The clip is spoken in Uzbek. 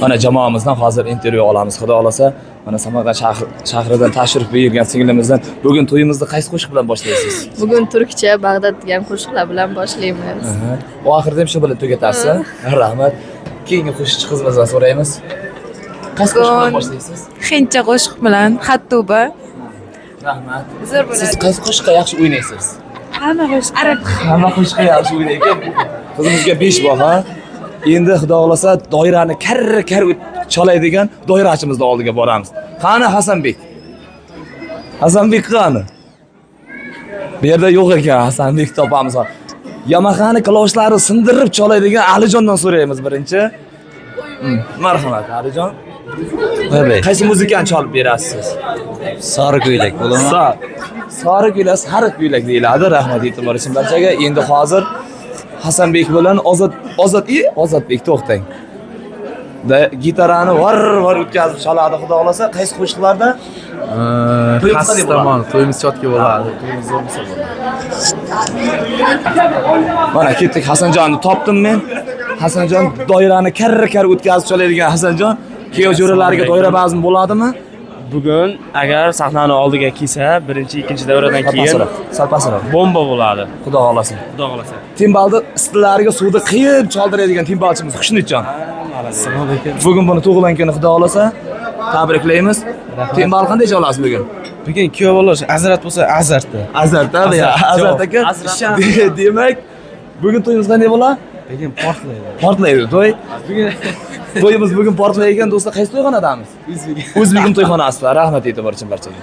Mana jamoamizdan hozir intervyu olamiz. Xudo xolasa, mana Samarqand shahridan tashrif buyurgan singlimizdan bugun to'yimizni qaysi qo'shiq bilan boshlaysiz? Bugun turkcha Bag'dod degan qo'shiqlar bilan boshlaymiz. Oxirida ham shu bilan tugatasiz. Rahmat. Keyingi qo'shiqchi qizimizdan so'raymiz. Qaysi qo'shiq bilan Bugun- boshlaysiz? Hindcha qo'shiq bilan Hattuba. Rahmat. Zo'r bo'ladi. Siz qaysi qo'shiqqa yaxshi o'ynaysiz? Hamma qo'shiq arab. Hamma qo'shiqqa yaxshi o'ynaykan. Qizimizga 5 baho. Endi xudo xolasa doirani kar kar choladigan doirachimizni oldiga boramiz. Qani Hasanbek? Hasanbek qani? Bu yerda yo'q ekan, Hasanbek topamiz. Yamahani kloshlari sindirib choladigan Alijondan so'raymiz birinchi. Marhamat Alijon. Qaysi muzikani chalib berasiz siz? Sori ko'ylak bo'ladimi? Sori ko'ylak, sariq ko'ylak deyiladi. Rahmat e'tibor uchun barchaga. Endi hozir Hasanbek bilan Ozod Ozod i Ozodbek to'xtang. Da gitarani var var o'tkazib chaladi xudo xolasa. Qaysi qo'shiqlarda? To'yimiz qanday bo'ladi? Tomon to'yimiz chotga bo'ladi. Mana ketdik, Hasanjonni topdim men. Hasanjon doirani kar kar o'tkazib chaladigan Hasanjon. Kuyov jo'ralariga doira bazm bo'ladimi? Bugun agar sahnani oldiga kelsa, birinchi, ikkinchi davradan Sal keyin pastroq, sal pastroq. bomba bo'ladi. Xudo xolasa. Xudo xolasa. Timbalni istilariga suvni qiyib chaldiradigan timbalchimiz Xushnudjon. Bugun buni tug'ilgan kuni xudo xolasa. Tabriklaymiz. Timbal qanday chalasiz bugun? Bugun kuyov bola azrat bo'lsa azartda. Azart, ya, Azart aka. Demak, bugun to'yimiz qanday bo'ladi? Bugun portlaydi. Portlaydi to'y. To'yimiz bugun portlaydigan do'stlar, qaysi to'yxonadamiz? O'zbegim. O'zbegim to'yxonasida. Rahmat e'tibor uchun barchaga.